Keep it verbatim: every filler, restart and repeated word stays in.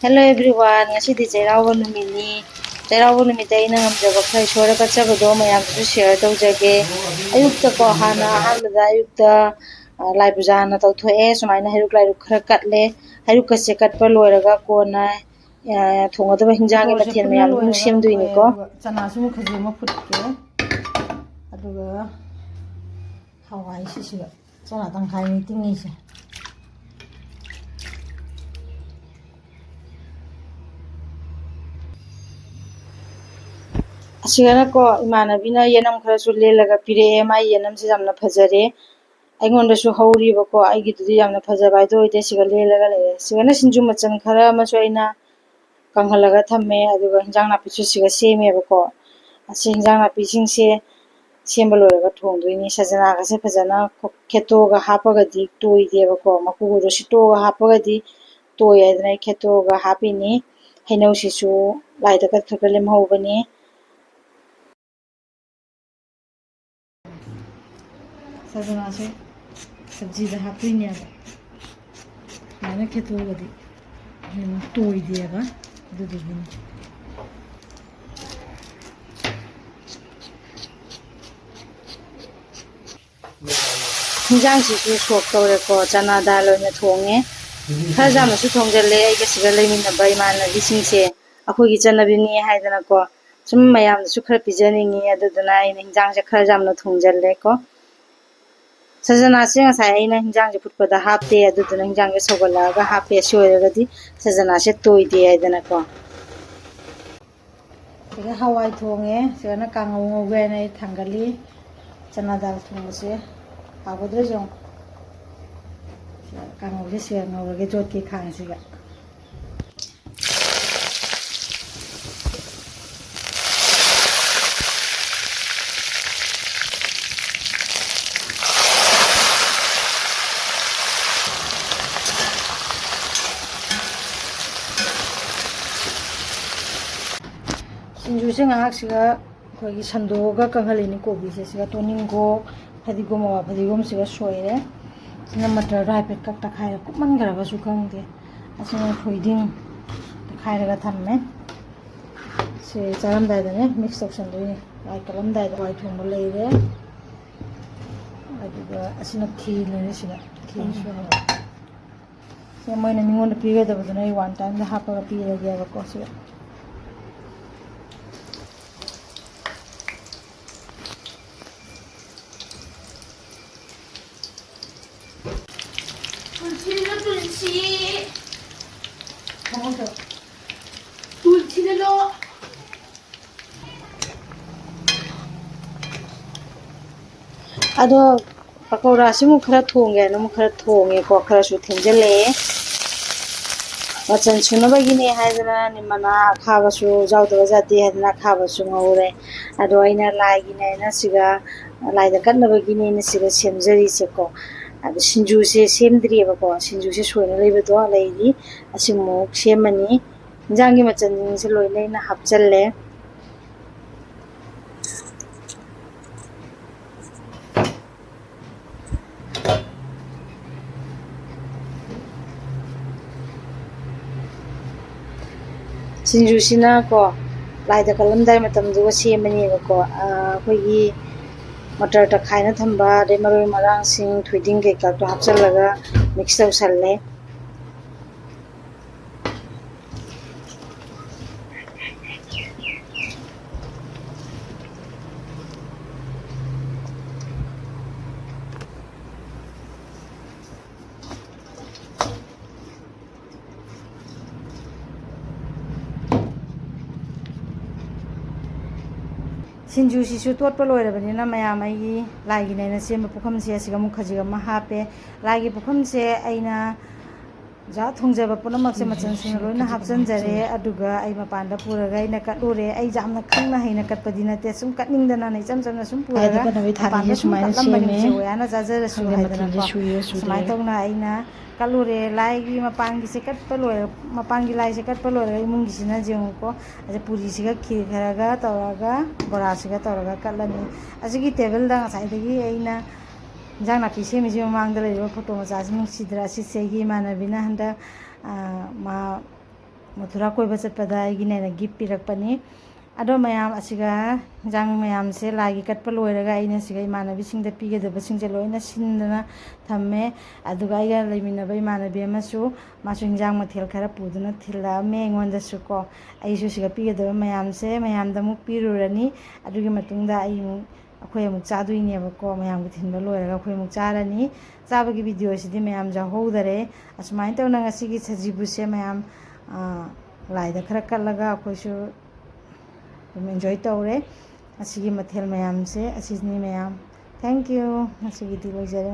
Hello everyone, ꯉꯁꯤꯗꯤ ꯆꯩꯔꯥꯎꯕ ꯅꯨꯃꯤꯠꯅꯤ꯫ ꯆꯩꯔꯥꯎꯕ ꯅꯨꯃꯤꯠꯇ ꯑꯩꯅ ꯉꯝꯖꯕ ꯈꯔ ꯏꯁꯣꯔꯗ ꯀꯠꯆꯕꯗꯣ ꯃꯌꯥꯝꯗꯁꯨ share ꯇꯧꯖꯒꯦ꯫ ꯑꯌꯨꯛꯇꯀꯣ, ꯍꯥꯟꯅ ꯑꯍꯥꯟꯕꯗ ꯑꯌꯨꯛꯇ, ꯑ, ꯂꯥꯏ ꯄꯨꯖꯥꯅ ꯇꯧꯊꯣꯛꯑꯦ꯫ ꯁꯨꯃꯥꯏꯅ ꯍꯩꯔꯨꯛ ꯂꯥꯏꯔꯨꯛ ꯈꯔ ꯀꯠꯂꯦ꯫ ꯍꯩꯔꯨꯛꯀꯁꯦ ꯀꯠꯄ ꯂꯣꯏꯔꯒ ꯀꯣꯟꯅ, ꯑ, ꯊꯣꯡꯒꯗꯕ ꯍꯤꯟꯖꯥꯡꯒꯤ ꯃꯊꯦꯜ ꯃꯌꯥꯝꯗꯨ ꯁꯦꯝꯗꯣꯏꯅꯤꯀꯣ꯫ ꯆꯅꯥꯁꯤꯃꯨꯛ ꯈꯖꯤꯛ ꯑꯃ ꯐꯨꯠꯀꯦ꯫ ꯑꯗꯨꯒ ꯍꯋꯥꯏꯁꯤꯁꯤꯒ ꯆꯅꯥ ꯇꯪꯈꯥꯏꯅꯤ ꯇꯤꯡꯉꯤꯁꯦ꯫ ꯑꯁꯤꯒꯅꯀꯣ, ꯏꯃꯥꯟꯅꯕꯤꯅ ꯌꯦꯅꯝ ꯈꯔꯁꯨ ꯂꯦꯜꯂꯒ ꯄꯤꯔꯛꯑꯦ꯫ ꯃꯥꯏ ꯌꯦꯅꯝꯁꯦ ꯌꯥꯝꯅ ꯐꯖꯔꯦ꯫ ꯑꯩꯉꯣꯟꯗꯁꯨ ꯍꯧꯔꯤꯕꯀꯣ, ꯑꯩꯒꯤꯗꯨꯗꯤ ꯌꯥꯝꯅ ꯐꯖꯕ ꯍꯥꯏꯗꯣ ꯑꯣꯏꯗꯦ꯫ ꯁꯤꯒ ꯂꯦꯜꯂꯒ ꯂꯩꯔꯦ꯫ ꯁꯤꯒꯅ ꯁꯤꯡꯖꯨ ꯃꯆꯜ ꯈꯔ ꯑꯃꯁꯨ ꯑꯩꯅ ꯀꯪꯍꯜꯂꯒ ꯊꯝꯃꯦ꯫ ꯑꯗꯨꯒ ꯍꯤꯟꯖꯥꯡ ꯅꯥꯄꯤꯁꯨ ꯁꯤꯒ ꯁꯦꯝꯃꯦꯕꯀꯣ꯫ ꯑꯁꯤ ꯍꯤꯟꯖꯥꯡ ꯅꯥꯄꯤꯁꯤꯡꯁꯦ ꯁꯦꯝꯕ ꯂꯣꯏꯔꯒ ꯊꯣꯡꯗꯣꯏꯅꯤ꯫ ꯁꯖꯅꯥꯒꯁꯦ ꯐꯖꯅ ꯈꯦꯠꯇꯣꯛꯑꯒ ꯍꯥꯞꯄꯒꯗꯤ ꯇꯣꯏꯗꯦꯕꯀꯣ꯫ ꯃꯀꯨꯗꯣ ꯁꯤꯠꯇꯣꯛꯑꯒ ꯍꯥꯞꯄꯒꯗꯤ ꯇꯣꯏ ꯍꯥꯏꯗꯅ ꯑꯩ ꯈꯦꯠꯇꯣꯛꯑꯒ ꯍꯥꯞꯄꯤꯅꯤ꯫ ꯍꯩꯅꯧꯁꯤꯁꯨ ꯂꯥꯏꯗ ꯀꯠꯈ꯭ꯔꯒ ꯂꯦꯝꯍꯧꯕꯅꯤ꯫ ꯁꯖꯅꯥꯁꯦ ꯁꯕꯖꯤꯗ ꯍꯥꯞꯇꯣꯏꯅꯦꯕ꯫ ꯁꯨꯃꯥꯏꯅ ꯈꯦꯠꯇꯣꯛꯑꯒꯗꯤ ꯍꯦꯟꯅ ꯇꯣꯏꯗꯦꯕ, ꯑꯗꯨꯗꯨꯒꯤꯅꯤ꯫ ꯍꯤꯟꯖꯥꯡꯁꯤꯁꯨ ꯁꯣꯛ ꯇꯧꯔꯦꯀꯣ, ꯆꯅꯥ ꯗꯥꯜ ꯑꯣꯏꯅ ꯊꯣꯡꯉꯦ꯫ ꯈꯔ ꯌꯥꯝꯅꯁꯨ ꯊꯣꯡꯖꯜꯂꯦ꯫ ꯑꯩꯒ ꯁꯤꯒ ꯂꯩꯃꯤꯟꯅꯕ ꯏꯃꯥꯟꯅꯕꯤꯁꯤꯡꯁꯦ ꯑꯩꯈꯣꯏꯒꯤ ꯆꯠꯅꯕꯤꯅꯤ ꯍꯥꯏꯗꯅꯀꯣ, ꯁꯨꯝ ꯃꯌꯥꯝꯗꯁꯨ ꯈꯔ ꯄꯤꯖꯅꯤꯡꯉꯤ꯫ ꯑꯗꯨꯗꯨꯅ ꯑꯩꯅ ꯍꯤꯟꯖꯥꯡꯁꯦ ꯈꯔ ꯌꯥꯝꯅ ꯊꯣꯡꯖꯜꯂꯦꯀꯣ꯫ ꯁꯖꯅꯥꯁꯦ ꯉꯁꯥꯏ ꯑꯩꯅ ꯍꯤꯟꯖꯥꯡꯁꯦ ꯐꯨꯠꯄꯗ ꯍꯥꯞꯇꯦ, ꯑꯗꯨꯗꯨꯅ ꯍꯤꯟꯖꯥꯡꯁꯦ ꯁꯧꯒꯠꯂꯛꯑꯒ ꯍꯥꯞꯄꯦ꯫ ꯑꯁꯤ ꯑꯣꯏꯔꯒꯗꯤ ꯁꯖꯅꯥꯁꯦ ꯇꯣꯏꯗꯦ ꯍꯥꯏꯗꯅꯀꯣ꯫ ꯁꯤꯗ ꯍꯋꯥꯏ ꯊꯣꯡꯉꯦ, ꯁꯤꯗꯅ ꯀꯥꯡꯉꯧ ꯉꯧꯒꯦ ꯍꯥꯏꯅ ꯑꯩ ꯊꯥꯡꯒꯠꯂꯤ꯫ ꯆꯅꯥ ꯗꯥꯜ ꯊꯣꯡꯕꯁꯦ ꯍꯥꯎꯒꯗ꯭ꯔꯥ ꯌꯦꯡꯉꯨ꯫ ꯀꯥꯡꯉꯧꯁꯦ ꯁꯤꯗ ꯉꯧꯔꯒꯦ ꯖꯣꯠꯀꯤ ꯈꯥꯡꯁꯤꯒ꯫ ꯁꯤꯡꯖꯨꯁꯦ ꯉꯥꯏꯍꯥꯛꯁꯤꯒ ꯑꯩꯈꯣꯏꯒꯤ ꯁꯟꯗꯣꯛꯑꯒ ꯀꯪꯍꯜꯂꯤꯅꯤ ꯀꯣꯕꯤꯁꯦ꯫ ꯁꯤꯒ ꯇꯣꯅꯤꯡꯈꯣꯛ, ꯐꯗꯤꯒꯣꯝ, ꯑꯋꯥ ꯐꯗꯤꯒꯣꯝꯁꯤꯒ ꯁꯣꯏꯔꯦ꯫ ꯁꯤꯅ ꯃꯇꯔꯗꯣ ꯍꯥꯏꯐꯦꯠ ꯀꯛ ꯇꯛꯈꯥꯏꯔ ꯀꯨꯞꯃꯟꯈ꯭ꯔꯕꯁꯨ ꯈꯪꯗꯦ꯫ ꯑꯁꯤꯅ ꯊꯣꯏꯗꯤꯡ, ꯍꯥꯏꯔꯒ ꯊꯝꯃꯦ꯫ ꯁꯤ ꯆꯥꯔꯝꯗꯥꯏꯗꯅꯦ ꯃꯤꯛꯁ ꯇꯧꯁꯟꯗꯣꯏꯅꯦ꯫ ꯂꯥꯏ ꯀꯠꯂꯝꯗꯥꯏꯗ ꯍꯋꯥꯏ ꯊꯣꯡꯕ ꯂꯩꯔꯦ, ꯑꯗꯨꯒ ꯑꯁꯤꯅ ꯈꯦꯔꯅꯦ꯫ ꯁꯤꯅ ꯈꯦꯔꯁꯨ ꯍꯋꯥꯏ꯫ ꯁꯦ ꯃꯣꯏꯅ ꯃꯤꯉꯣꯟꯗ ꯄꯤꯒꯗꯕꯗꯨꯅ ꯑꯩ ꯋꯥꯟ ꯇꯥꯏꯝꯗ ꯍꯥꯞꯄꯒ ꯄꯤꯔꯒꯦꯕꯀꯣ꯫ ꯁꯤꯗ ꯇꯨꯜꯁꯤꯅ ꯇꯨꯜꯁꯤ꯫ ꯇꯨꯜꯁꯤꯅ ꯂꯣ꯫ ꯑꯗꯣ ꯄꯀꯧꯔꯥꯁꯤꯃꯨꯛ ꯈꯔ ꯊꯣꯡꯒꯦꯅ ꯑꯃꯨꯛ ꯈꯔ ꯊꯣꯡꯉꯦꯀꯣ, ꯈꯔꯁꯨ ꯊꯦꯡꯖꯤꯜꯂꯛꯑꯦ꯫ ꯃꯆꯜ ꯁꯨꯅꯕꯒꯤꯅꯦ ꯍꯥꯏꯗꯅ ꯃꯅꯥ ꯑꯈꯥꯕꯁꯨ ꯌꯥꯎꯗꯕ ꯌꯥꯗꯦ ꯍꯥꯏꯗꯅ ꯑꯈꯥꯕꯁꯨ ꯉꯧꯔꯦ꯫ ꯑꯗꯣ ꯑꯩꯅ ꯂꯥꯏꯒꯤꯅꯦꯅ ꯁꯤꯒ, ꯂꯥꯏꯗ ꯀꯠꯅꯕꯒꯤꯅꯦꯅ ꯁꯤꯒ ꯁꯦꯝꯖꯔꯤꯁꯦꯀꯣ꯫ ꯑꯗꯣ ꯁꯤꯡꯖꯨꯁꯦ ꯁꯦꯝꯗ꯭ꯔꯤꯑꯕꯀꯣ, ꯁꯤꯡꯖꯨꯁꯦ ꯁꯣꯏꯅ ꯂꯩꯕꯗꯣ ꯂꯩꯔꯤ, ꯑꯁꯤꯃꯨꯛ ꯁꯦꯝꯃꯅꯤ꯫ ꯏꯟꯖꯥꯡꯒꯤ ꯃꯆꯜꯁꯤꯡꯁꯦ ꯂꯣꯏꯅ ꯑꯩꯅ ꯍꯥꯞꯆꯜꯂꯦ꯫ ꯁꯤꯡꯖꯨꯁꯤꯅ ꯀꯣ, ꯂꯥꯏꯗ ꯀꯠꯂꯝꯗꯥꯏ ꯃꯇꯝꯗꯨꯒ ꯁꯦꯝꯕꯅꯦꯕꯀꯣ꯫ ꯑꯥ, ꯑꯩꯈꯣꯏꯒꯤ ꯃꯇꯔ ꯇꯛꯈꯥꯏꯅ ꯊꯝꯕ, ꯑꯗꯩ ꯃꯔꯣꯏ ꯃꯔꯥꯡꯁꯤꯡ, ꯊꯣꯏꯗꯤꯡ ꯀꯩꯀꯥꯗꯣ ꯍꯥꯞꯆꯤꯜꯂꯒ ꯃꯤꯛꯁ ꯇꯧꯁꯜꯂꯦ꯫ ꯁꯤꯡꯖꯨꯁꯤꯁꯨ ꯇꯣꯠꯄ ꯂꯣꯏꯔꯕꯅꯤꯅ, ꯃꯌꯥꯝ ꯑꯩꯒꯤ ꯂꯥꯏꯒꯤꯅꯦꯅ ꯁꯦꯝꯕ ꯄꯨꯈꯝꯁꯦ ꯑꯁꯤꯒ ꯑꯃꯨꯛ ꯈꯖꯤꯛ ꯑꯃ ꯍꯥꯞꯄꯦ꯫ ꯂꯥꯏꯒꯤ ꯄꯨꯈꯝꯁꯦ ꯑꯩꯅ ꯖꯥ ꯊꯣꯡꯖꯕ ꯄꯨꯝꯅꯃꯛꯁꯦ ꯃꯆꯜꯁꯤꯡꯅ ꯂꯣꯏꯅ ꯍꯥꯞꯆꯤꯟꯖꯔꯦ꯫ ꯑꯗꯨꯒ ꯑꯩ ꯃꯄꯥꯟꯗ ꯄꯨꯔꯒ ꯑꯩꯅ ꯀꯠꯂꯨꯔꯦ꯫ ꯑꯩ ꯌꯥꯝꯅ ꯈꯪꯅ ꯍꯩꯅ ꯀꯠꯄꯗꯤ ꯅꯠꯇꯦ, ꯁꯨꯝ ꯀꯠꯅꯤꯡꯗꯅ ꯏꯆꯝ ꯆꯝꯅ ꯁꯨꯝ ꯄꯨꯔꯒ ꯃꯄꯥꯟꯗ ꯁꯨꯝ ꯀꯠꯂꯝꯕꯅꯤ꯫ ꯃꯁꯦ ꯑꯣꯌꯥꯅ ꯆꯥꯖꯔꯁꯨ ꯍꯥꯏꯗꯅꯀꯣ꯫ ꯁꯨꯃꯥꯏꯅ ꯇꯧꯅ ꯑꯩꯅ ꯀꯠꯂꯨꯔꯦ꯫ ꯂꯥꯏꯒꯤ ꯃꯄꯥꯟꯒꯤꯁꯦ ꯀꯠꯄ ꯂꯣꯏꯔ-, ꯃꯄꯥꯟꯒꯤ ꯂꯥꯏꯁꯦ ꯀꯠꯄ ꯂꯣꯏꯔꯒ ꯏꯃꯨꯡꯒꯤꯁꯤꯅ ꯌꯦꯡꯉꯨꯀꯣ꯫ ꯑꯁꯤ ꯄꯨꯔꯤꯁꯤꯒ ꯈꯤꯔ ꯈꯔꯒ ꯇꯧꯔꯒ ꯕꯣꯔꯥꯁꯤꯒ ꯇꯧꯔꯒ ꯀꯠꯂꯅꯤ꯫ ꯑꯁꯤꯒꯤ ꯇꯦꯕꯜꯗ ꯉꯁꯥꯏꯗꯒꯤ ꯑꯩꯅ ꯏꯟꯖꯥꯡ ꯅꯥꯄꯤ ꯁꯦꯝꯃꯤꯁꯤ ꯃꯃꯥꯡꯗ ꯂꯩꯔꯤꯕ ꯐꯣꯇꯣ ꯃꯆꯥꯁꯤ ꯅꯨꯡꯁꯤꯗ꯭ꯔꯥ? ꯑꯁꯤꯁꯦ ꯑꯩꯒꯤ ꯏꯃꯥꯟꯅꯕꯤꯅ ꯍꯟꯗꯛ, ꯑ, ꯃꯥ ꯃꯊꯨꯔꯥ ꯀꯣꯏꯕ ꯆꯠꯄꯗ ꯑꯩꯒꯤ ꯅꯦꯅ ꯒꯤꯐ ꯄꯤꯔꯛꯄꯅꯤ꯫ ꯑꯗꯣ ꯃꯌꯥꯝ, ꯑꯁꯤꯒ ꯏꯟꯖꯥꯡ ꯃꯌꯥꯝꯁꯦ ꯂꯥꯏꯒꯤ ꯀꯠꯄ ꯂꯣꯏꯔꯒ ꯑꯩꯅ ꯁꯤꯒ ꯏꯃꯥꯟꯅꯕꯤꯁꯤꯡꯗ ꯄꯤꯒꯗꯕꯁꯤꯡꯁꯦ ꯂꯣꯏꯅ ꯁꯤꯟꯗꯅ ꯊꯝꯃꯦ꯫ ꯑꯗꯨꯒ ꯑꯩꯒ ꯂꯩꯃꯤꯟꯅꯕ ꯏꯃꯥꯟꯅꯕꯤ ꯑꯃꯁꯨ, ꯃꯥꯁꯨ ꯏꯟꯖꯥꯡ ꯃꯊꯦꯜ ꯈꯔ ꯄꯨꯗꯨꯅ ꯊꯤꯜꯂꯛꯑꯝꯃꯦ ꯑꯩꯉꯣꯟꯗꯁꯨ ꯀꯣ꯫ ꯑꯩꯁꯨ ꯁꯤꯒ ꯄꯤꯒꯗꯕ ꯃꯌꯥꯝꯁꯦ ꯃꯌꯥꯝꯗ ꯑꯃꯨꯛ ꯄꯤꯔꯨꯔꯅꯤ꯫ ꯑꯗꯨꯒꯤ ꯃꯇꯨꯡꯗ ꯑꯩ ꯑꯃꯨꯛ, ꯑꯩꯈꯣꯏ ꯑꯃꯨꯛ ꯆꯥꯗꯣꯏꯅꯦꯕꯀꯣ꯫ ꯃꯌꯥꯝꯒꯤ ꯊꯤꯟꯕ ꯂꯣꯏꯔꯒ ꯑꯩꯈꯣꯏ ꯑꯃꯨꯛ ꯆꯥꯔꯅꯤ꯫ ꯆꯥꯕꯒꯤ ꯚꯤꯗꯤꯑꯣꯁꯤꯗꯤ ꯃꯌꯥꯝ ꯌꯥꯎꯍꯧꯗꯔꯦ꯫ ꯑꯁꯨꯃꯥꯏꯅ ꯇꯧꯅ ꯉꯁꯤꯒꯤ ꯁꯖꯤꯕꯨꯁꯦ ꯃꯌꯥꯝ, ꯑ, ꯂꯥꯏꯗ ꯈꯔ ꯀꯠꯂꯒ ꯑꯩꯈꯣꯏꯁꯨ ꯑꯗꯨꯝ ꯏꯟꯖꯣꯏ ꯇꯧꯔꯦ꯫ ꯑꯁꯤꯒꯤ ꯃꯊꯦꯜ ꯃꯌꯥꯝꯁꯦ ꯑꯁꯤꯅꯤ ꯃꯌꯥꯝ꯫ Thank you꯫ ꯉꯁꯤꯒꯤꯗꯤ ꯂꯣꯏꯖꯔꯦ꯫